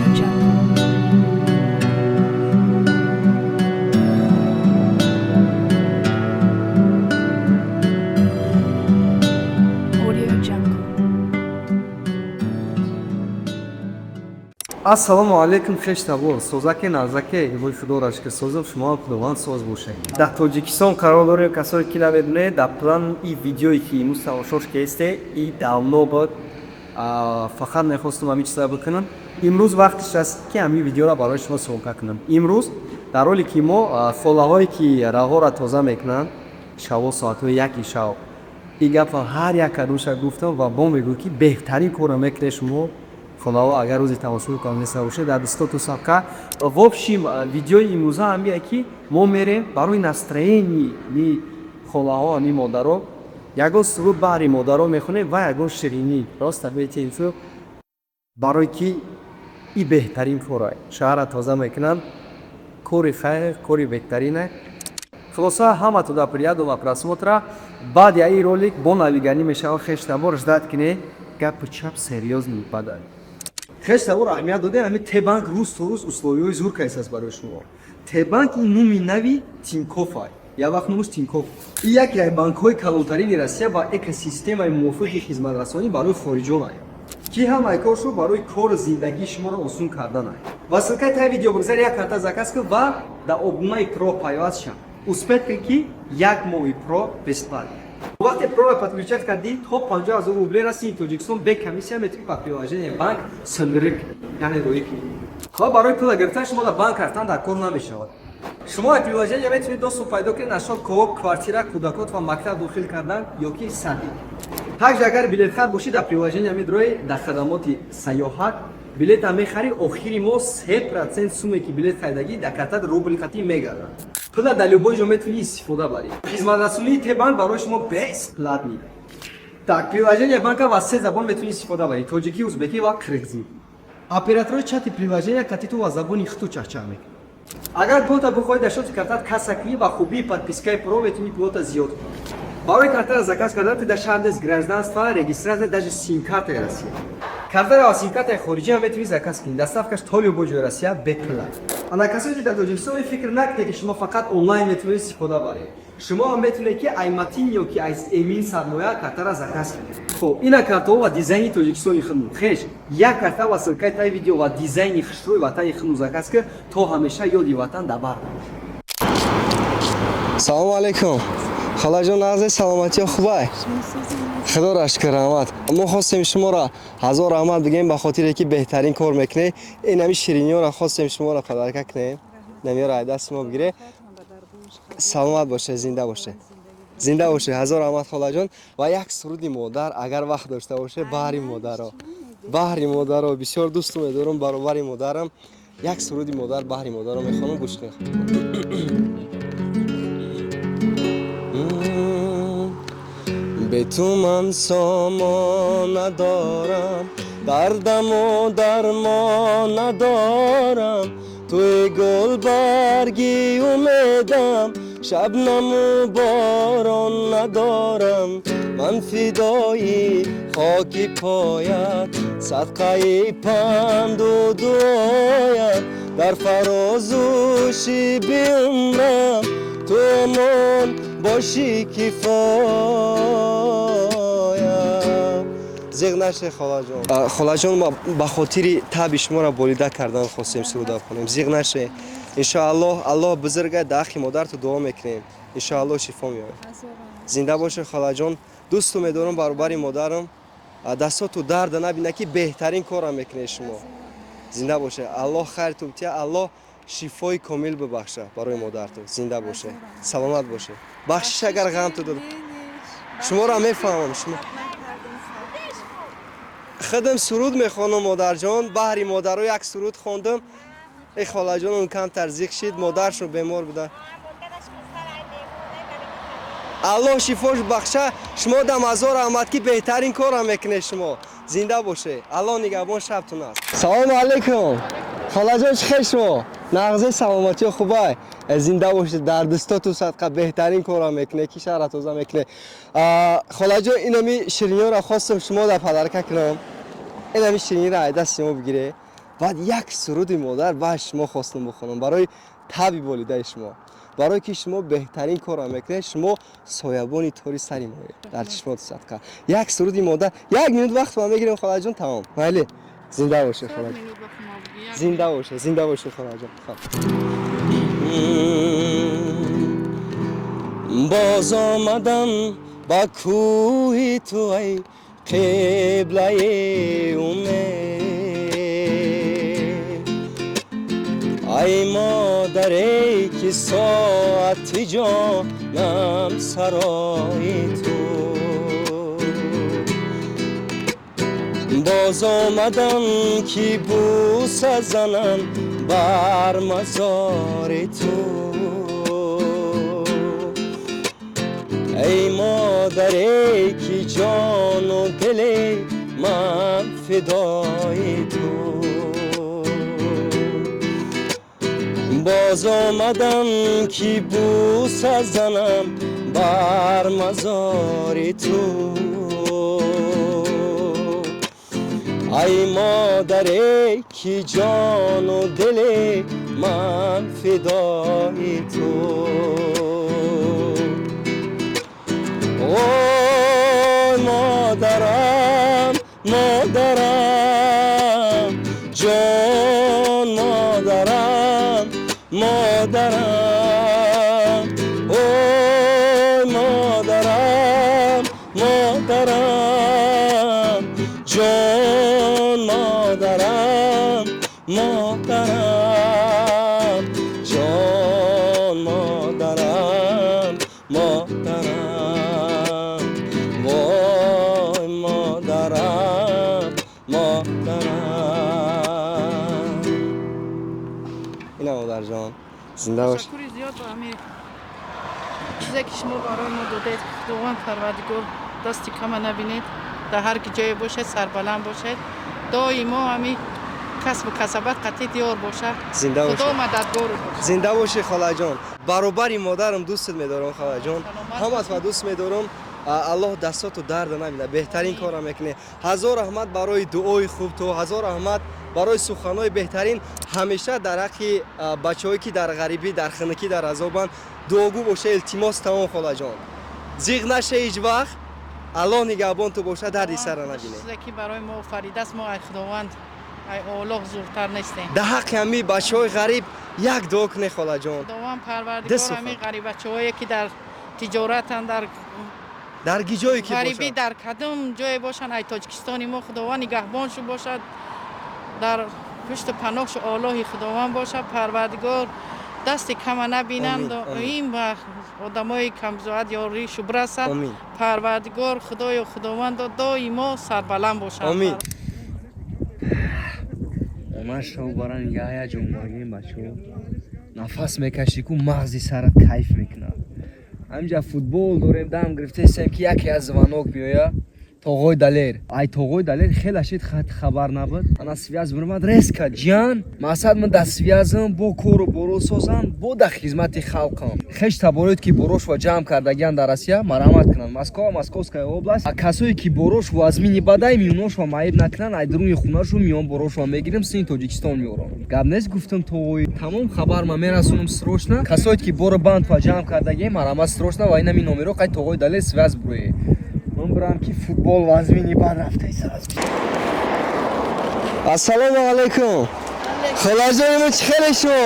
Audio Jungle. Audio Jungle. Ассалому алайкум, хештабор, созаке, назаке, илои худораш ки созам, шумо худованд соз бошед. Дар Тоҷикистон қарор дорем. Касое ки намедонед, дар план и видеое ки имрӯз тамошош кесте, и давно буд. Фақат мехостум ҳамин чиза бикунам. Имрӯз вақтиш аст, ки ҳамин видеоро барои шумо съёмка кунам. Имрӯз дар ҳоле ки мо холаҳое ки раҳоро тоза мекунанд шаво, соатҳои 1-и шав, ин гапа ҳар як кадомша гуфтам ва бо мегӯ, ки беҳтарин корро мекунед шумо, холаҳо, агар рӯзи тамошо кунам неста бошед, дар дастоту сабка. В общем, видеои имрӯза ҳамия, ки мо мерем барои настроение ни холаҳо, ҳами модаро, ягон суруд баҳри модаро мехонем ва ягон ширинӣ роста метиҳем, барое ки и беҳтарин кора, шаҳрра тоза мекунанд, кори хайр, кори беҳтарине. Хулоса, ҳаматон да приятного просмотра. Баъди аи ролик бо навиганӣ мешава. Хештабор, ждать кине, гапи чап серьёзно мепадад. Хештабор, аҳамият додем, ҳами Тебанк рӯз то рӯз условия ҳои зур кайсаст барои шумо. Тебанк ин нуми нави Тинкофай, як вақт номуш Тинкоф. И яке аз банкҳои калонтарини Россия ва экосистемаи мувофиқи хизматрасонӣ барои хориҷон, ки ҳамаи коршо барои кору зиндагии шуморо осон карданай. Ва ссылка и таи видео бигзар, як карта заказ кун ва дар обунаи Про пайваст шав. Успеть кун, ки як моҳи Про бесплатно. Вақте Проро подключать кардӣ, то 50 000 рублей расии Тоҷикистон бе комиссия метавонӣ ба приложение банк снрк, яъне роӣ кунӣ. Ва барои пула гирифтан шумо дар банк рафтан дар кор намешавад. Шумо аз приложение метавонед доступ пайдо кунед насчёт кооп, квартира, кӯдакот ва мактаб дохил кардан ё ки садик. Также, агар билетхар бошӣ, дар приложение медрои, дар хадамоти сайёҳат билета мехарӣ, охири моҳ 3% суме ки билет харидагӣ дар картат рубл қатӣ мегардад. Пула дар любой ҷо метавонӣ истифода барӣ. Хизматрасонии Тебанк барои шумо бесплатный. Так, приложение банка ва се забон метавонӣ истифода барӣ: тоҷикӣ, узбекӣ ва қирғизӣ. Оператори чати приложения кати ту ва забони хуту чахчах мекунад. Агар пулта бихоҳӣ дар счёт и картат касса кунӣ, ва хубии подписка и Про метавонӣ пулота зиёд кунӣ. Барои картара заказ кардан ту дар шаҳр нест гражданство, регистрация, даже симкартаи Россия. Картара ва симкартаи хориҷӣ ҳам метавонӣ заказ кунӣ. Доставка ш то любой ҷои Россия бепула. Ана касое ки дар Тоҷикистон, фикр накунед, ки шумо фақат онлайн метавонед истифода баред. Шумо ҳам метавонед, ки ай Матин ё ки ай Эмин Сармоя картара заказ кунед. Хоб, ина картаҳо ва дизайни Тоҷикистони худмон. Хеш, як карта ва ссылка и таи видео ва дизайни хушрӯи ватани худмон заказ кун, то ҳамеша ёди ватан дар бар. Салому алейкум, холаҷон, нағзе, саломатиё хубай, худоро шукр, раҳмат. Мо хостем шуморо ҳазор раҳмат бигӯем, ба хотире ки беҳтарин кор мекунед. Ин ҳами шириниёро хостем шуморо подарка кунем, намиёро ай дасти мо бигире. Саломат боше, зинда боше, зинда боше. Ҳазор раҳмат, холаҷон. Ва як суруди модар, агар вақт дошта боше, баҳри модаро, баҳри модаро. Бисёр дӯсту медорам баробари модарам. Як суруди модар баҳри модаро мехонам, гӯш кунед. Бе ту ман сомон надорам, дардаму дармон надорам. Туи гулбарги умедам, шабнаму борон надорам. Ман фидои хоки поят, садқаи панду дуоят. Дар фарозу шиби умрам ту амон бошӣ, кифоя. Зиғ наше, холаҷон. Холаҷон, ма ба хотири таби шуморо болида кардан хостем суруда хонем. Зиғ наше, иншоаллоҳ. Аллоҳ бузурга, дар ҳаққи модарто дуо мекунем, иншоаллоҳ шифо меёбад. Зинда боше, холаҷон, дӯсту медорам баробари модарам. Дастоту дарда набина, ки беҳтарин корро мекунед шумо. Зинда боше, Аллоҳ хайрту бития, Аллоҳ шифои комил бибахша барои модарту. Зинда боше, саломат боше. Бахшиш, агар ғамту дод. Шуморо мефаҳмам, шумо худам суруд мехонам, модарҷон. Баҳри модаро як суруд хондам. Э, холаҷонам камтар зиқ шид, модаршон бемор буда. Аллоҳ шифош бахша. Шумо дам ҳазор раҳмат, ки беҳтарин корро мекунед шумо. Зинда боше, Аллоҳ нигаҳбон, шабтун аст. Салому алейкум, холаҷон, чӣ хел шумо, нағзе, саломатиё хубай? Зинда бошед, дар дастоту садқа, беҳтарин корро мекунед, ки шаҳра тоза мекунед. Холаҷон, инами шириниёро хостам шумо дар подарка кунам. Инами шириниро ай дасти шумо бигире. Баъд як суруди модар ба шумо хостам бихонам барои таби болидаи шумо, барое ки шумо беҳтарин корро мекунед, шумо соябони тори сари моед, дар чишмоту садқа. Як суруди модар, як минут вақт ма мегирем, холаҷон, тамом. Майли, зинда бошед, холаҷон, зинда бошед, зинда бошед, холаҷон. Хоб, боз омадам ба кӯҳи ту, ай қиблаи умед, ай модаре ки соати ҷонам сарои ту. Боз омадам ки бӯса занам бар мазори ту, эй модаре ки ҷону дили ман фидои ту. Боз омадам ки бӯса занам бар мазори ту, ай модаре ки ҷону дили ман фидои ту. Ой модарам, модарам, ҷон модарам, модарам, ой модарам, модарам, ҷон модарам, модарам, ҷон модарам, модарам, вой модарам, модарам. Ина, модарҷон, зинда бош. Ташаккури зиёд ба ҳамин чизе ки шумо барои мо додед. Худованд Парвардигор дасти кама набинед, дар ҳар ки ҷое бошед, сарбаланд бошед, доимо ҳамин касбу касабат қатъи диёр бошад. Зинда Худо бошед. мададгору бошад. Зинда бошӣ, холаҷон. Баробари модарам дӯстат медорам, холаҷон, ҳаматро дӯст медорам. Аллоҳ дастоту дарда набинад, беҳтарин корро мекунӣ. Ҳазор раҳмат барои дуои хуб ту, ҳазор раҳмат барои суханҳои беҳтарин. Ҳамеша дар ҳаққи бачаҳое ки дар ғарибӣ, дар хунукӣ, дар азобанд, дуогӯ боша. Илтимос, тамом, холаҷон, зиғ наша ҳеҷ вақт. Аллоҳ нигаҳбон ту боша, дарди сара набинӣ. Чизе ки барои мо офаридааст, мо ай Худованд, ай Оллоҳ зуртар нестем. Дар ҳаққи ҳамин бачаҳои ғариб як дуо кунӣ, холаҷон. Худованд Ду Парвардигор сухан. ҳамин ғарибачаҳое ки дар тиҷоратанд, дар Дар ки ҷое ки ғарибӣ, бошад, дар кадом ҷое бошанд, ай Тоҷикистони мо, Худованд нигаҳбоншу бошад, дар пушту паноҳшу Оллоҳи Худованд бошад. Парвардигор дасти кама набинанд, Омин, омин. ин ба одамои камбизоат ёришу бирасад. Омин. Парвардигор Худоё Худовандо доимо сарбаланд бошанд. Омин. Омашав баран я ҷонбагем, бачаҳо, нафас мекашӣ ку, мағзи сарат кайф мекунад. Ҳаминҷа футбол дорем, дам гирифтаистем, ки яке аз звонок меоя. Тоғои Далер, ай тоғои Далер хела шид, хат хабар набуд. Ана связь биромад резко: «Ҷиян, мақсад ман дар связам, бо кору боро созам, бо дар хизмати халқам». Хеш табороед ки борошва ҷамъ кардагиан дар Россия, марамат кунанд. Москва, Московская область. А касое ки борош вазмини бадай, миёношва маиб накунанд, ай дуруни хонашу миён борошва мегирем, сини Тоҷикистон меорам. Гап нест, гуфтам тоғои, тамом, хабар ма мерасонам срочно. Касое ки боро бандва ҷамъ кардагием, марамат срочно ва инами номеро қай тоғои Далер связь буроед. Ман бирам ки футбол вазмини бад рафтаисад. Ассалому алайкум, холаҷони мо, чӣ хеле шумо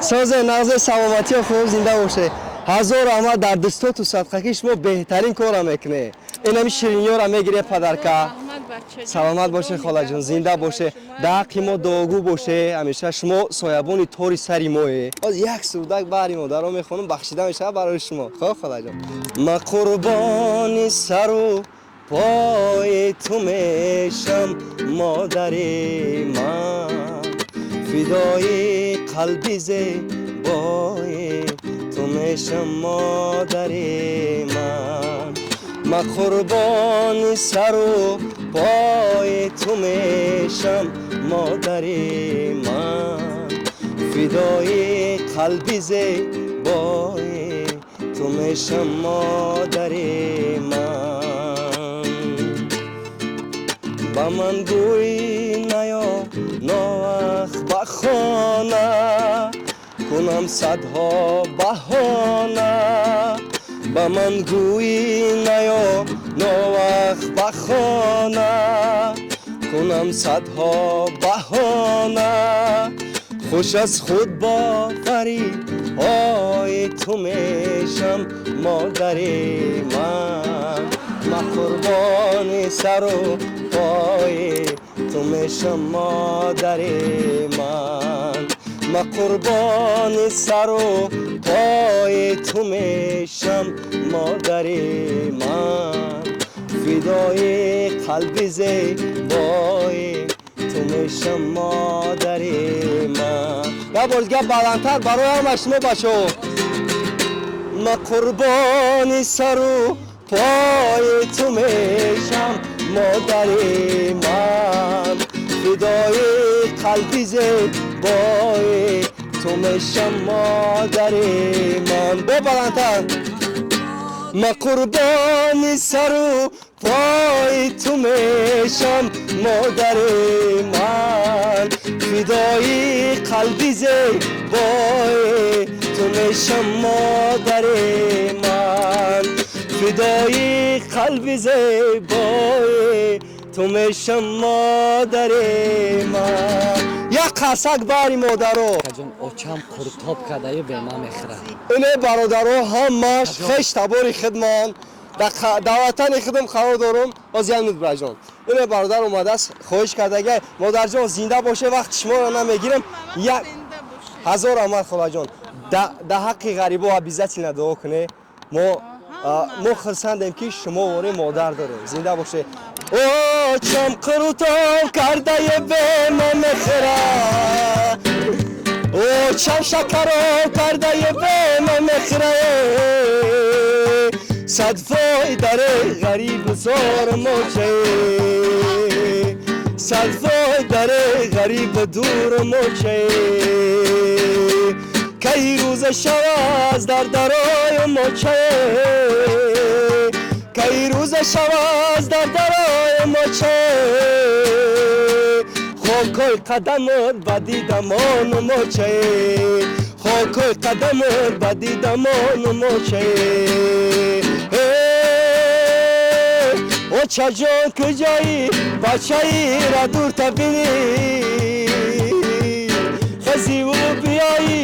созе, нағзе, саломатиё хуб, зинда боше. Ҳазор раҳмат, дар дастоту садқа ки шумо беҳтарин корро мекунед. Инами ширинёра мегире, подарка. Саломат боше, холаҷон, зинда боше, дар ҳаққи мо дуогӯ боше ҳамеша. Шумо соябони тори сари мое. Оз як сурдак баҳри модаро мехонам, бахшида мешавад барои шумо. Хоб, холаҷон. Ма қурбони сару пои ту мешам, модари ман, фидои қалби зебои ту мешам, модари ман. Ма қурбони сару пои ту мешам, модари ман, фидои қалби зебои ту мешам, модари ман. Ба ман гӯй наё. ба хона, кунам садҳо баҳона, ба ман гӯӣ наё новақт ба хона, кунам садҳо баҳона, хуш аз худ боварӣ ҳои ту мешам, модари ман. Ма қурбони сару пои ту мешам, модари ман. Ма қурбони сару пои ту мешам, модари ман. Фидои қалби зебои ту мешам, модари ман. Як бор дигар баландтар барои ҳама шумо, бачаҳо. Ма қурбони сару пои ту мешам, модари ман. Фидои қалби зебои ту мешам, модари ман. Бо баландтар. Ма қурбони сару пои ту мешам, модари ман. Фидои қалби зебои ту мешам, модари ман. Фидои қалби зебои ту мешам, модари ман. Як қарсак бари модаро. Акаҷон, очам қуртоб кардаю бема мехӯрад. Ине, бародаро, ҳамаш хеш табори хидман дар ватани худам қарор дорум. Боз як минут, бираҷон. Ине, бародар омадааст, хоҳиш кардага. Модарҷон, зинда боше, вақти шуморо намегирам. Як ҳазор раҳмат, холаҷон. Дар ҳаққи ғарибо обязательно дуо куне. Мо хурсандем, ки шумо вори модар дорем. Зинда боше. Очам қурутоб кардае, бема мехӯра. Очам шакаро кардае, бема мехӯра. Сад вой даре ғарибу зор мочае, сад вой даре ғарибу дур мочае. Кай рӯза шаваз дар дарои мочае, кай рӯза шаваз дар дарои мочае. Хокои қадамот ба дидамону мочае, хокои қадамот ба дидамону мочае. Очаҷон, куҷоӣ? Бачаира дурта бинӣ. Хезиву биёӣ,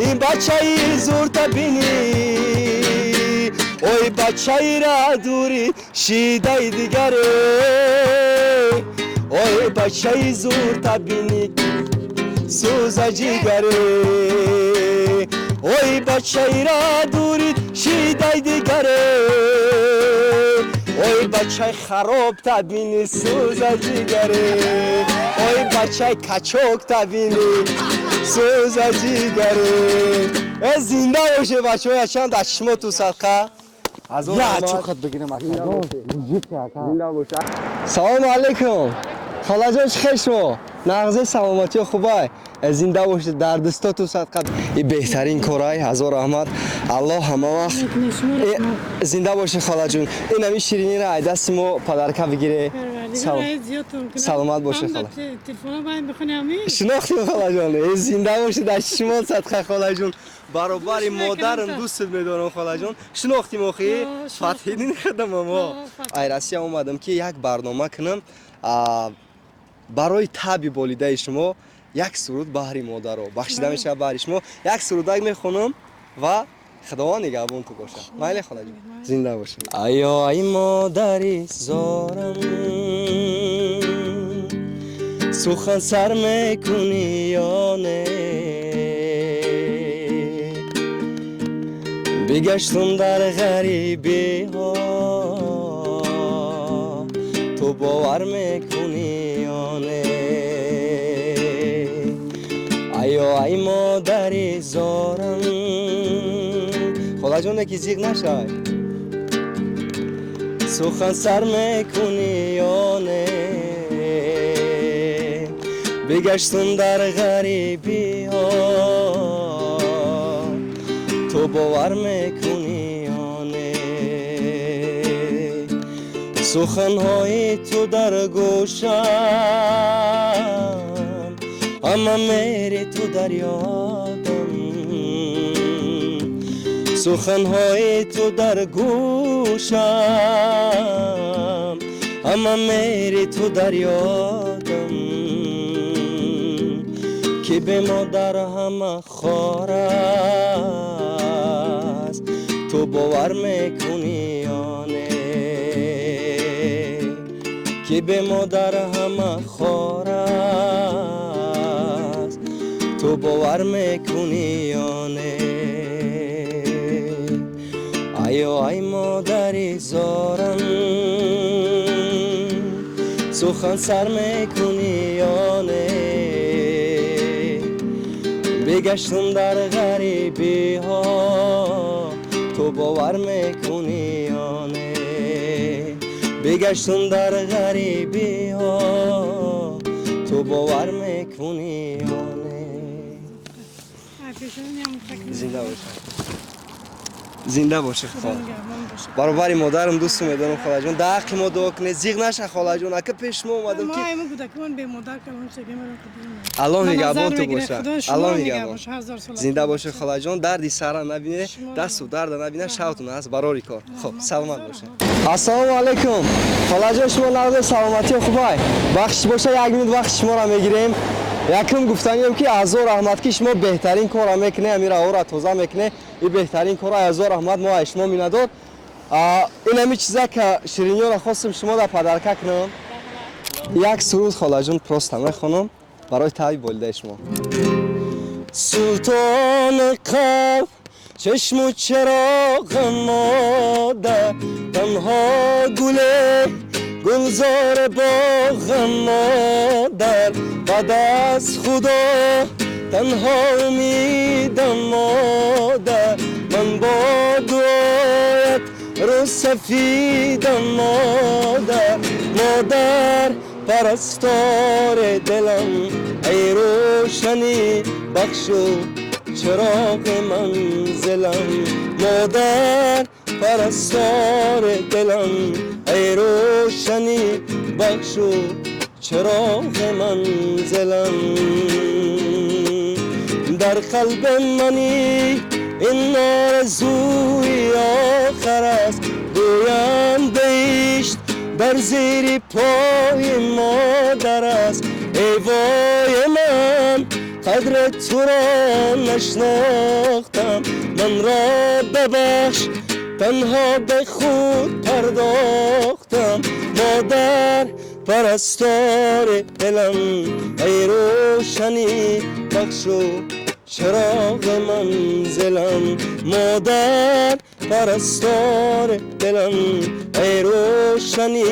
ин бачаи зурта бинӣ. Ой, бачаира дури шидаи дигаре, ой, бачаи зурта бинӣ, сӯза ҷигаре. Ой, бачаира дури шидаи дигаре, ой, бачаи харобта бинӣ, сӯза ҷигаре. Ой, бачаи качокта бинӣ, сӯза ҷигаре. Э, зинда боше, бачаҳо, якчанд дар чишмоту садқа. Я чӯқат бигирам, акаҷон. Салому алайкум, холаҷон, чӣ хел шумо? Нағзе, саломатиё хубай? Зинда бошед, дар дастоту садқа. И беҳтарин корай, ҳазор раҳмат. Аллоҳ ҳама вақт зинда бошед, холаҷон. Ин ҳамин ширинира ай дасти мо подарка бигире. Саломат бошед, хола. Шинохтем, холаҷон. Зинда бошед, дар шумо садқа, холаҷон. Баробари модарам дӯстат медорам, холаҷон. Шинохтим охи? Фатҳиддин худам мо. Ай Россия омадам, ки як барнома кунам барои таби болидаи шумо, як суруд баҳри модаро бахшида мешавад. Баҳри шумо як сурудак мехонам ва Худованд нигаҳбон ту бошад. Майли, холаҷон, зинда бошед. Айё, ай модари зорам, сухан сар мекунӣ ё не? Бигаштум дар ғарибиҳо, ту бовар мекунӣ ё не? Айё, ай модари зорам. Холаҷоне, ки зиқ нашавай. Сухан сар мекунӣ ё не? Бигаштум дар ғарибиҳо, ту бовар мекунӣ ё не? Суханҳои ту дар гӯшам Ҳама меҳри ту дар ёдам, суханҳои ту дар гӯшам, ҳама меҳри ту дар ёдам, ки бе модар ҳама хор аст, ту бовар мекунӣ ё не, ки бе модар ҳама хор аст, ту бовар мекунӣ ё не. Айё, ай модари зорам, сухан сар мекунӣ ё не, бигаштум дар ғарибиҳо, ту бовар мекунӣ ё не, бигаштум дар ғарибиҳо, ту бовар мекунӣ ё не. Зинда бошед, зинда бошед, хола. Баробари модарам дӯсту медорам, холаҷон. Дар ҳаққи мо дуо кунед, зиғ наша, холаҷон. Ака, пеш шумо омадам, ки Аллоҳ нигаҳбон ту боша, Аллоҳ нигаҳбон. Зинда бошед, холаҷон. Дарди сара набине, дасту дарда набине, шавтун аст барори кор. Хоб, саломат бошед. Ассалому алайкум, холаҷон. Шумо нағзе, саломатиё хубай? Бахшиш боша, як минут вақти шуморо мегирем. Якум гуфтанием, ки ҳазор раҳмат, ки шумо беҳтарин корро мекунед, ҳамин раҳоро тоза мекунед. И беҳтарин корро, ҳазор раҳмат, мо аз шумо миннатдор. Ин ҳами чиза ка ширинёро хостем шумо дар подарка кунам. Як суруд, холаҷон, просто мехонам барои таби болидаи шумо. Султони қалб, чашму чароғам модар, танҳо гуле гулзори боғам модар, баъд аз Худо танҳо умидам модар, ман бо дуоят рӯз сафидам модар, модар, парастори дилам, ай рӯшанӣ бахшу чироғи манзилам, модар, парастори дилам, ай рӯшанӣ бахшу чироғи манзилам, дар қалби мани ин орзуи охир аст, гӯям биҳишт дар зери пои модар аст. Эй вой ман, қадри туро нашнохтам, манро бибахш, танҳо ба худ пардохтам, модар, парастори дилам, ай рӯшанӣ бахшу чироғи манзилам, модар, парастори дилам, ай рӯшанӣ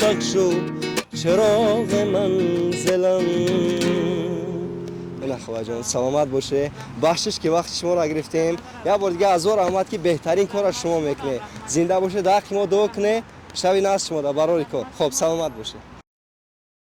бахшу чироғи манзилам. Ина, холаҷон, саломат боше. Бахшиш, ки вақти шуморо гирифтем. Як бор дига ҳазор раҳмат, ки беҳтарин корро шумо мекунед. Зинда боше, дар ҳаққи мо дуо кунед. Шаби нағз шумо дар барори кор. Хоб, саломат боше.